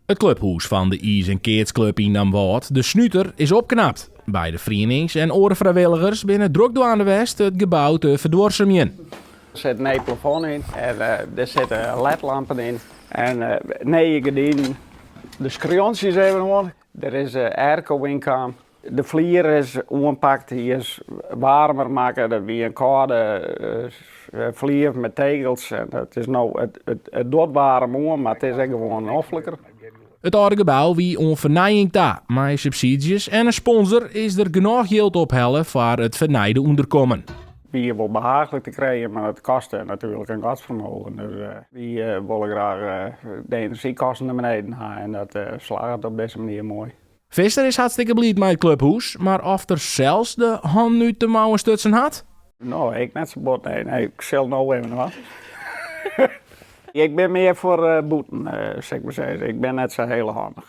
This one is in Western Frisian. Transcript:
It kluphûs fan de iis en keatsklup yn Damwâld, De Snuter, is opknapt. Beide ferienings en oare frijwilligers binne drok dwaande west it gebou te ferduorsumjen. Der sit in nij plafond yn en der sitte ledlampen yn en nije gerdinen. De skreauntsjes even oan. Der is airco yn kaam. De flier is oanpakt, hy is waarmer makke. Dat wie in kâlde flier mei tegels. En it is no, it docht waarm oan, mar it is ek gewoan nofliker. It âlde gebou wie oan fernijing ta. Mei subsydzjes en in sponsor is der genôch jild ophelle foar it fernijde ûnderkommen. Wie wol behaachlik te krijen, mar it koste natuerlik in godsfermogen. Dus wy wolle graach de enerzjykosten nei beneden ha en dat slagget op dizze manier moai. Visser is hartstikke bliid mei it kluphûs, mar oft er sels de hannen út de mouwen stutsen hat? No, ik net sa bot, nee. Nee, ik sil no even wat. Ik bin mear foar bûten, sil ik mar sizze. Ik bin net sa hiel handich.